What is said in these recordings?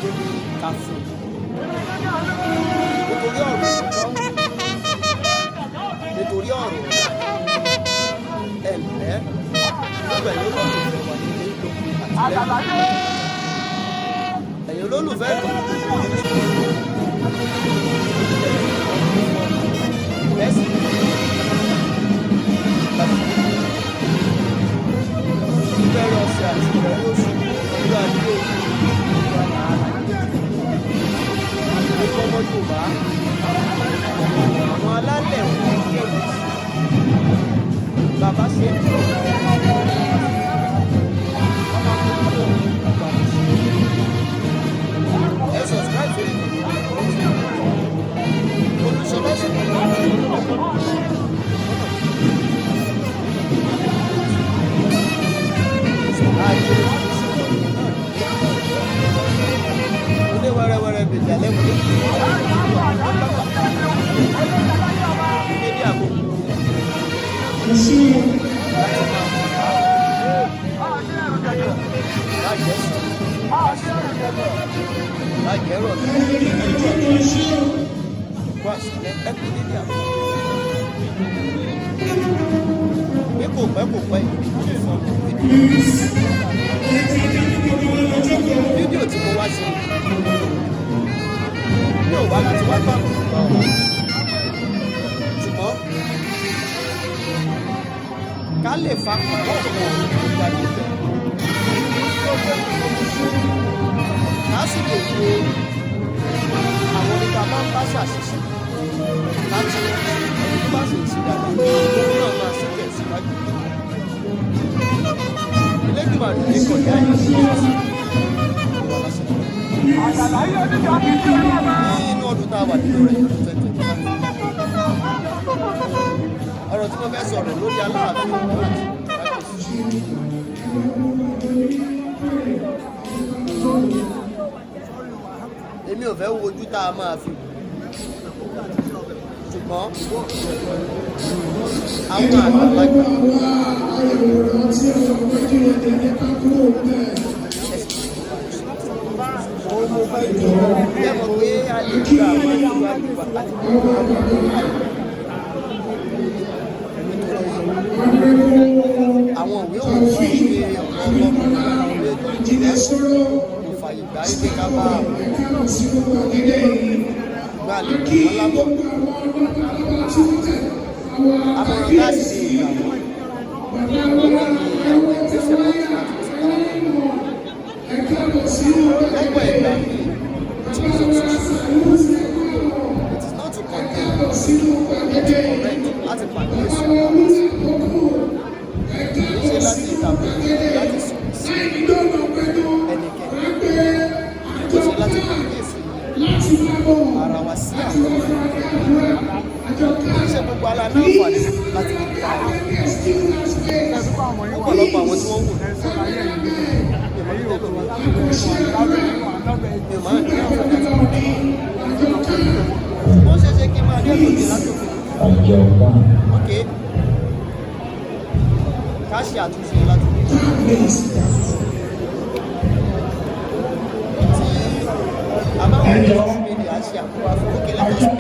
tó ní ká fún un nítorí ọ̀rọ̀ ọjọ́, nítorí ọ̀rọ̀ ọ̀la. Ẹ ǹlẹ́, gbogbo ẹ̀yin olólùfẹ́ wa nílé lóko àti lẹ́yìn, ẹ̀yin olólùfẹ́ ìkànnì, bẹ́ẹ̀ sì láti ìbẹ̀rẹ̀ ọ̀sẹ̀ àti ìbẹ̀rẹ̀ oṣù, ọjọ́ Ajé, gbogbo ọmọ Yorùbá, àwọn alálẹ̀ wọn kẹrù bàbá ṣe ń bọ̀. Ọmọ bàbá ṣe. Ẹ subscribe sórí ìkànnì Olúṣọlá ṣe. Ayé ilé wẹ́rẹ́wẹ́rẹ́ bèjà lẹ́kọ̀ọ́ dédé àkókò láti máa mọ̀ lájẹ́ sùn lájẹ́ rọ̀ kó àṣálẹ́. Ẹ kú dédé àkókò. Pé kò pẹ́ kò pẹ́ yìí fún fídíò tí mo wá ṣe, mi ò wá láti wá gbà mọ́ ọ, ṣùgbọ́n ká lè fa pọ̀pọ̀ tó jáde bẹ̀, ká sì lè wo àwọn oníta bá ń bá ṣàṣìṣe láti ẹni tó bá sì ń ṣe dáadáa, òun náà máa sì tẹ̀síwájú. Elédùmarè ní kọjá yìí wà lásìkò ní inú ọdún tá a wà nínú rẹ̀, ọdún 2025. Ọ̀rọ̀ tí mo fẹ́ sọ̀rọ̀ lórí Aláàfin Ọ̀yọ́ àti kábíyèsí. Èmi ò fẹ́ wo ojú tá a máa fi wò, ṣùgbọ́n àwọn àgbàlagbà Ayàwòrán tí àwọn ọmọdé ẹ̀jẹ̀ ká kúrò bẹ́ẹ̀. Ẹ mọ̀ pé a lè gba àwọn aṣíwájú wa láti nítorí àwọn ìwé òun sọ pé ọ̀rọ̀ Ọlọ́run, ìwé Jíde sọ̀rọ̀. kò fàyè gbà wípé ká bá àwọn Ẹ káàbọ̀ sínú gbàgede yìí. ìgbà lè Kí wọ́n lábọ̀. Gbogbo àwọn lọ́balọ́ba tí wọ́n tẹ̀ àwọn Àmọ̀ràn tá a sì kábíyèsí. lè gbà wọ́n Bàbá wa náà ní àwọn àwọn ìgbésẹ̀ wọn tí tẹ̀wáyà wọ́n ti sọ. aláìmọ̀, ẹ káàbọ̀ sínú Lọ́pọ̀ gbàgede. ìgbà míì, Bàbá wa Sànúsì, ẹ káàbọ̀. it is not to Ẹ condemn káàbọ̀ sínú gbàgede. but to correct, láti pàkíyèsí. Bàbá wa Olúwa ẹ Kì í ṣe káàbọ̀ láti sínú tàbí gbàgede. láti sọ̀rọ̀ sí Láì ní dọ́nà pẹ̀lú ẹnikẹ́ni. ráńpẹ́ Kò àjọ ṣe láti káà pàkíyèsí láti máa bọ̀ ara wa sí láti àwọn wá fún àdúrà àjọ. Kì í ṣe káà. gbogbo ala náà àǹfààní láti lè gbà wọ́n. Ọ̀pọ̀lọpọ̀ àwọn tí wọ́n wò ní mi ò mọ̀ tẹ́lẹ̀ mi, ò máa ní àǹfààní àti mọ̀. Ó ṣeé ṣe kí n máa rí ẹlòmíì látòkè. Ok, ká ṣe àtúnṣe láti tí a bá wọn ní social media ṣe àkóbá fún. Ok, let us make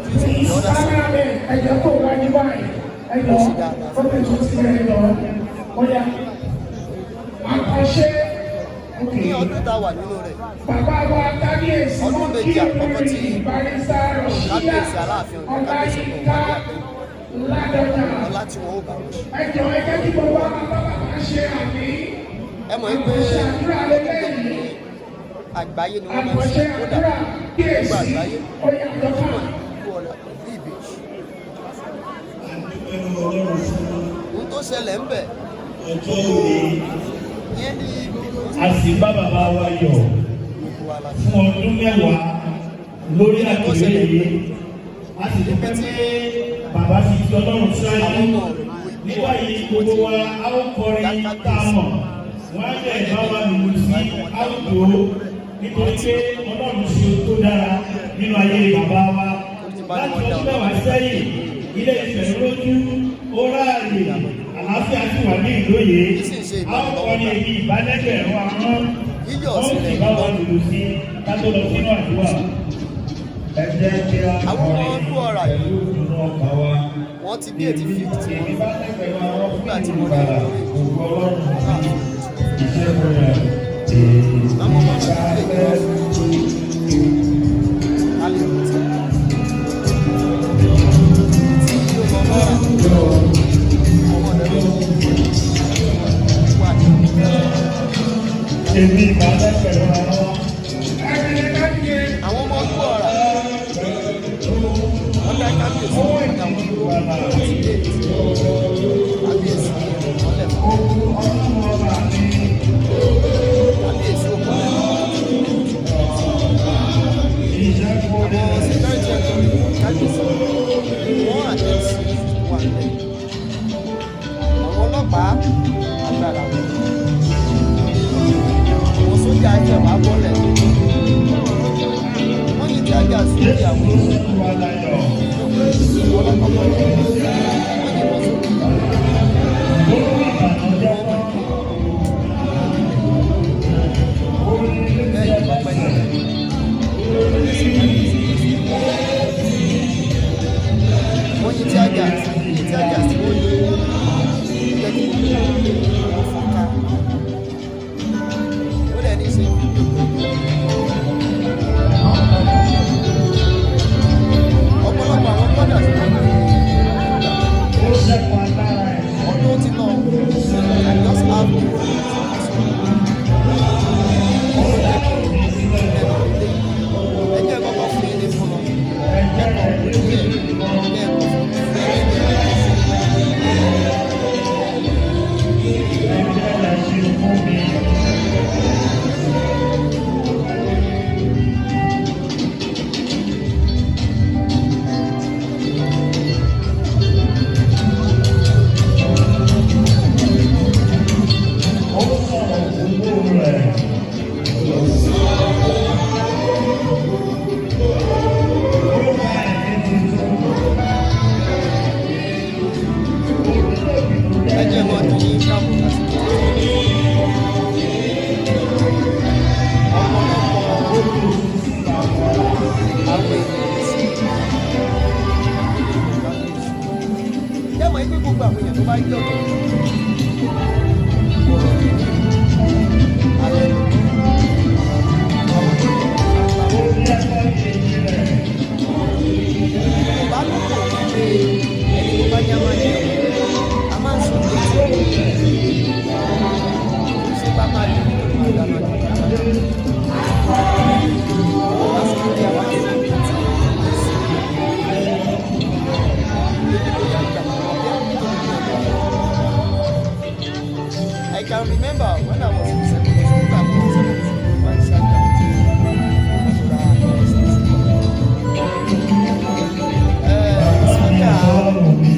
use of the other side. Ẹjọ́ tó wájú báyìí, ẹjọ́ ó lè tún sí ẹjọ́ ó yá. Àkànṣe òkè. Ní ọdún tá a wà nínú rẹ̀, Bàbá wa kábíyèsí ọdún wọn méjì kí àkọ́kọ́ tí olórí Barrister Rashida kábíyèsí Aláàfin Ọ̀yọ́, kábíyèsí ọmọ Ọláyínká wálé àbẹ́ Ládọjà. ọlá tí wọn ó bá wọn ṣe. Ẹjọ́ ẹ jẹ́ kí gbogbo àwọn bàbá ṣe àmì. Ẹ mọ̀ pé Àkànṣe àdúrà lélẹ́yìí. àgbáyé ni wọ́n máa ń Àkànṣe ṣe kódà àdúrà gbogbo kíyèsí àgbáyé ó yàtọ̀ wọ́n fún mọ̀ ikú ọ̀la pẹ̀lú ìbejì. Ohun tó ṣẹlẹ̀ ń bẹ̀ Ọjọ́ òní yẹn ní a sì bá bàbá wa yọ̀ gbogbo wa la fún ọdún 10 lórí àpèrè yìí. A sì dúpẹ́ pé bàbá fi ti Ọlọ́run ṣáájú. Àwọn ọmọ rẹ̀ Ní báyìí, gbogbo wa a ó kọrin tá a mọ̀, wọ́n á dẹ̀ bá wa lùlù sí àwùjọ, nítorí pé Ọlọ́run ṣe ohun tó dára nínú ayé bàbá wa. Láti ọdún 10 sẹ́yìn, Ilé Ifẹ̀ lójú ó ráàyè, àlàáfíà sì wà ní ìlú yìí. A ó kọrin èyí ìbálẹ́gbẹ̀rún ahọ́n. Yíyọ̀ Wọ́n sí sì rẹ̀ bá wa lùlù sí ká tó lọ sínú àdúrà. Ẹ jẹ́ kí a Àwọn ọmọ kọrin ọdún ọ̀rà pẹ̀lú yìí ìdùnnú ọkàn wa. wọ́n ti géètì 50 Èmi wọn bá lẹ́gbẹ̀ẹ́ wa wọ́n fún nígbà tí wọ́n dé ìlú ìgbàlà lórí ògo Ọlọ́run láàfin. ìṣẹ́gun rẹ̀. Àwọn ọmọ náà ti lè yọ alẹ́ òtí tí ó mọ mọ́ra àwọn ọ̀dọ́ ló wà ní Èmi bá lẹ́gbẹ̀ẹ́ wa wọ́n. àwọn ọmọ ọdún ọ̀rà. Wọ́n dá kábíyèsí, wọ́n dá wọn dúró, wọ́n ti géètì kábíyèsí ọ̀lẹ̀ fún kábíyèsí òkúlẹ̀. Àwọn security authority kábíyèsí wọ́n àtẹ̀sí wà lẹ̀. Àwọn ọlọ́pàá agbára wọn, àwọn sójà ayé wà bọ́lẹ̀, wọ́n yìí tí ajá sójà àwọn ọlọ́kọ̀ọ́kọ́ yìí, wọ́n yìnbọn sókè ìyàwó bẹ́ẹ̀ yìnbọn pẹ́ nílẹ̀. Wọ́n yìí tí ajá yìí tí ajá sí, wọ́n yìí jẹ́ kí wọ́n fọ́nká. Ó dẹ̀ ní ṣe fídíò pẹ̀lú ọ̀pọ̀lọpọ̀ àwọn kọ́dà tí wọ́n gbé ọdún tí lọ. I just have the ẹ jẹ́ kọ́kọ́ fún yín ní fún lọ kẹ́kọ̀ọ́ wò díẹ̀ kẹ́kọ̀ọ́ fún fẹ́rẹ́. Ó sọ̀rọ̀ owó rẹ̀. Ó gba ẹ̀mí tuntun. Ẹ jẹ́ mọ́ tó yín káàbọ̀ láti ọ̀pọ̀lọpọ̀ àwọn èèyàn sí jẹ́ mọ̀ pé gbogbo àwọn èèyàn tó bá jẹ́ ọ̀tọ̀ ọ̀rọ̀ kìíní alẹ́ àwọn tó yẹ Ó ní ẹ̀kọ́ ìdíje rẹ̀. Ìbálòpọ̀ wípé ẹni tó bá ní a máa jẹun, a máa ń sọ pé tí ṣé bá máa dùn nítorí máa dáná ní ìdáná wọ́n bá sọ pé àwọn àti ìlú tí èmi bóyá ìgbà àbí nítorí pé ọjọ́. I can remember when I was in secondary school, I was in secondary school, my child, speaker. Ọlọ́run mi.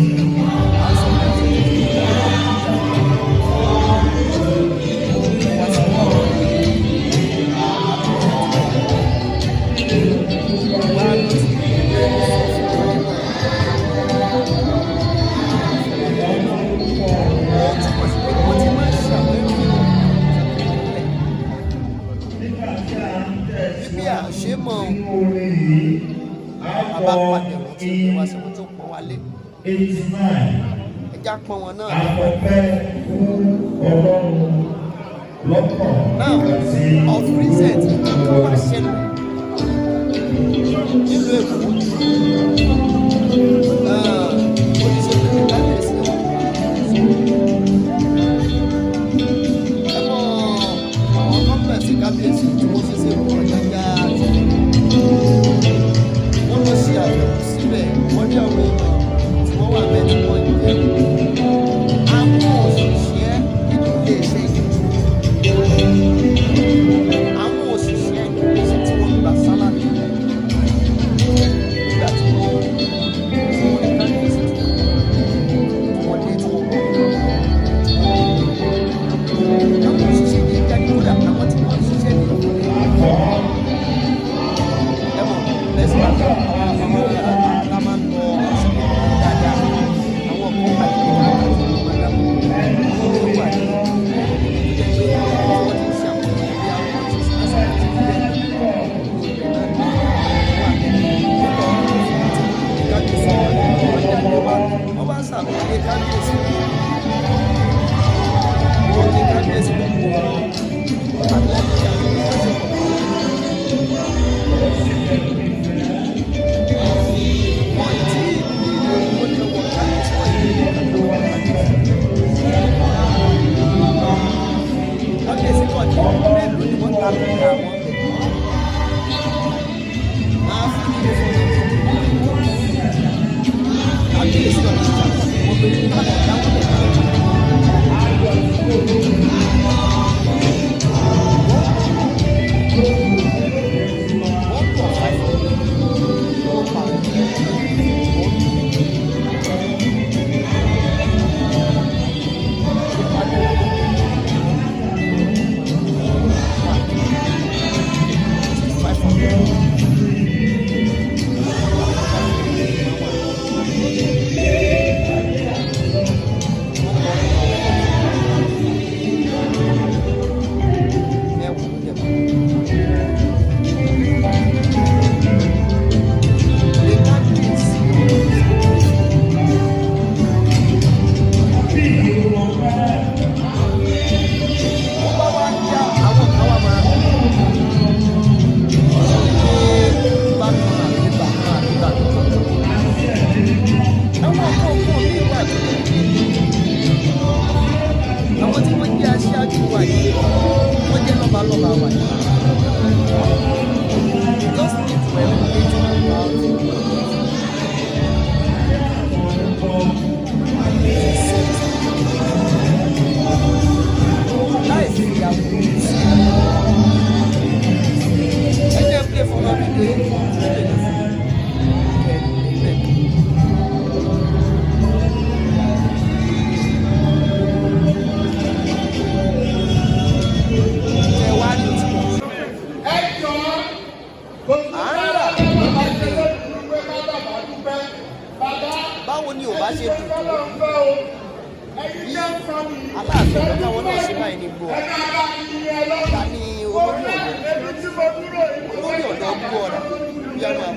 Nígbà tí a ń Bí a ṣe mọ̀ tẹ̀síwájú nínú orin yìí, a bàbá kọ pàdé wọn tí ó wá sí wọn tó pọ́n wálé, 89. ẹja pọ́n wọn náà. Àfọ̀pẹ́ fún Ọlọ́run lọ́kàn Now, àti of recent, nǹkan kan wá ṣẹlẹ̀ nílùú Èkó. Ó ní ṣe pẹ̀lú kábíyèsí ọ̀. Ẹ mọ àwọn complex kábíyèsí tí wọ́n ṣe sí ìrọ̀rùn jájá tí wọ́n lọ ṣe àbẹ̀wò síbẹ̀, wọ́n rí àwọn èèyàn tí wọ́n wà bẹ́ẹ̀ tí wọ́n jẹ́ àwọn òṣìṣẹ́ nínú iléeṣẹ́ yìí, àwọn òṣìṣẹ́ nínú iléeṣẹ́ tí wọ́n gba salary nígbà Kábíyèsí Ọ̀nìrìṣà, mo pe ní káàkiri dáwọ́ bẹ̀rẹ̀. 1.5 ó pa ó 500. Mẹ́wàá ló jẹ́ pa. Lè kábíyèsí ó bá wá já àwọn kan wá máa sọ wípé bákan àbí bákan àbí bákan kan. Àwọn kọ̀ọ̀kan míì wà tó lè gbé àwọn tí wọ́n jẹ́ aṣáájú wa yìí, wọ́n jẹ́ lọ́balọ́ba wa yìí. Just need to educate about láì fi àbùkù sí. Ẹ jẹ́ n play fún ọmọ mi pé fídíò yẹn fún ẹ níbẹ̀. Ẹ wá ní tí mo Ẹ jọ̀ọ́, gbogbo À ń rà bàbá ṣe ló dúpẹ́ bá bàbá dúpẹ́. Bàbá, Báwo ni ò bá ṣe dùn tó Ọlọ́run fẹ́ o. Ẹ̀yin jẹ́ ń sọ nìyí. Aláàfin ọ̀dọ́ káwọn náà ṣe báyìí ní gbọ́ Ẹ máa bá mi yẹ lọ́rùn. Ta ni olórí ọ̀dọ́? Èmi tí mo dúró yìí, mo Olórí ọ̀dọ́ gbọ́ ọ̀rà bí a máa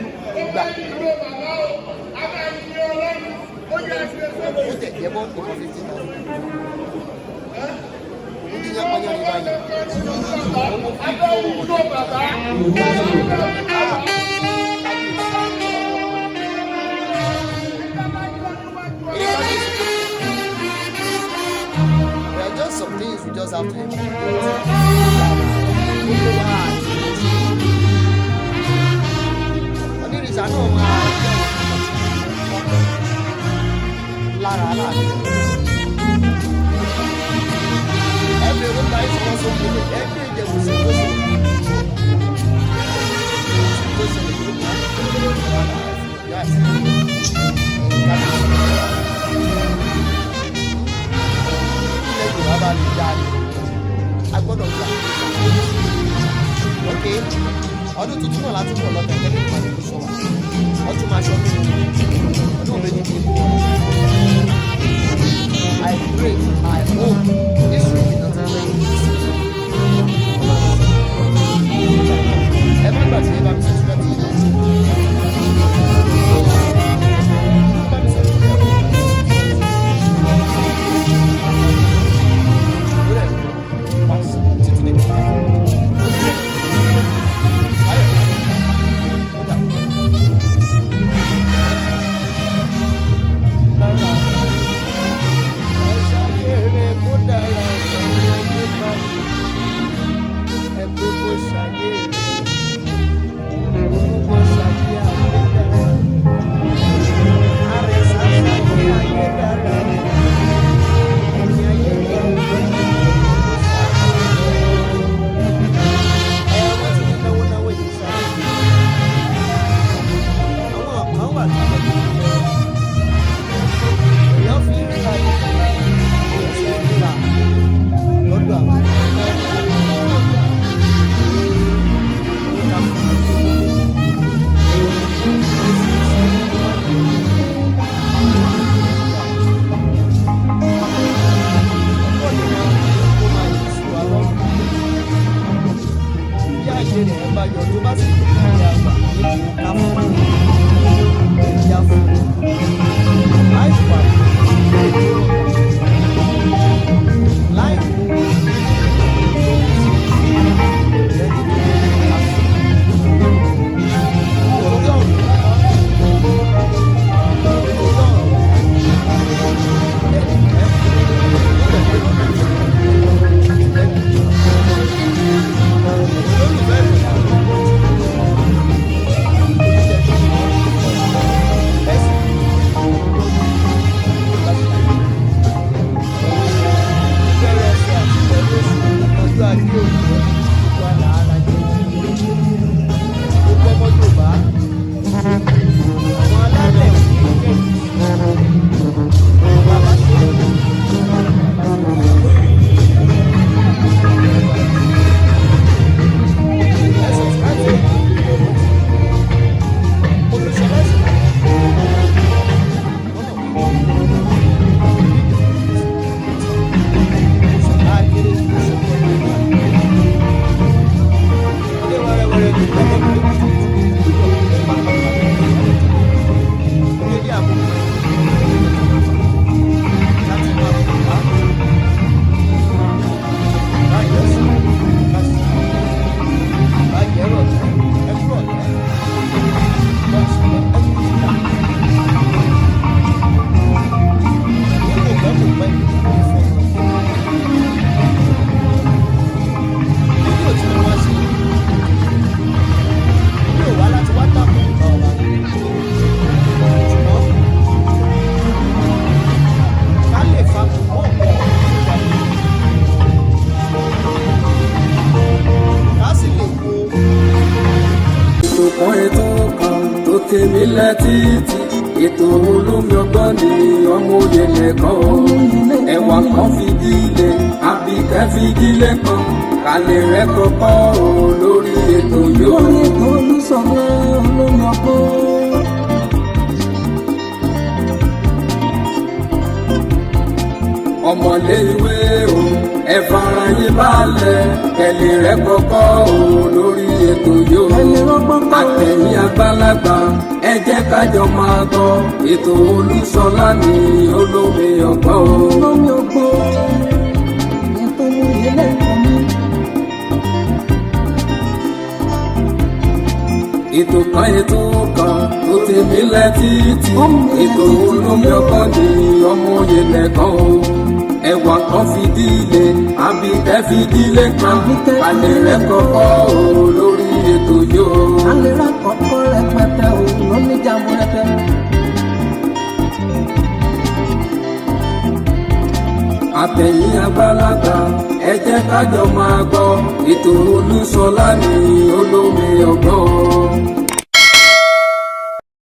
gbà dúró bàbá o. A máa yin Ọlọ́run. Ó yẹ kí ẹ sọ ó tẹ̀ jẹ́ bọ́ ìbọn 50,000. Ó ní yẹn pọ́nyán ní báyìí. Owó fi Abẹ́ ìdúró bàbá. There are just some things we just have to evaluate. Gbogbo wa àti ìrẹsì. Onírìṣà náà máa jẹ́ òkú lára aláàfin. Ẹ fi èròǹgbà yìí sọ̀rọ̀ sókè rẹ̀, ẹ gbé ìjẹ̀bù sí tó ṣe. Tó ṣẹlẹ̀ tó kọ́ aláàfin ìyá àti ẹ̀yìn kábíyèsí. Ilẹ̀ Yorùbá bá lè dáa ni a gbọ́dọ̀ gbà ok. Ọdún tuntun náà láti pọ̀ lọ́tọ̀ ẹgbẹ́ nípa ní kò sọ wa ọtún máa ṣọdún ọdún méjì ní ikú wọn. I pray, I hope this will be not a very Ẹ má gbàgbé, ẹ bá mi subscribe to YouTube. Ẹ bá mi subscribe. Títí ní ìgbà. Ayọ̀, ó dà. mílẹ̀ títì. Ètò olómi ọgbọ́n ni ọmọ òye lẹ́kọ̀ọ́. Ẹ̀wà kan fìdílé, Àbíkẹ́ fìdílé kan. Kàlẹ́ rẹ̀ kọ́kọ́ o lórí ètò yóò. Lórí ètò Olúṣọlá olómi ọgbọ́n. Ọmọlé ìwé o, ẹ fara yín balẹ̀, kẹlẹ rẹ kọ́kọ́ o lórí ètò yóò. Kẹ́lẹ́ rọ́gbọ́n kọ́. Àtẹ̀yìn àgbàlagbà, ẹ jẹ́ kájọ máa gbọ́ ètò Olúṣọlá ní olómi ọgbọ́n o. Olómi ọgbọ́n. Ètò oyè lẹ́kọ̀ọ́ mi. Ètò kan, ètò kan tó ti mílẹ̀ títì. Ó mílẹ̀ Ètò títì. olómi ọgbọ́n ní ọmọ òye lẹ́kọ̀ọ́ o. Ẹwà kan fìdílé, Àbíkẹ́ fìdílé kan. Àbíkẹ́ Kàlẹ́ fìdílé rẹ kọ́kọ́ o lórí ètò yóò. Alẹ́ kọ̀ọ̀kan rẹpẹtẹ o lóníjàmbó rẹpẹ. Àtẹ̀yìn àgbàlagbà, ẹ jẹ́ kájọ máa gbọ́ ètò Olúṣọlá ní olómi ọgbọ́n.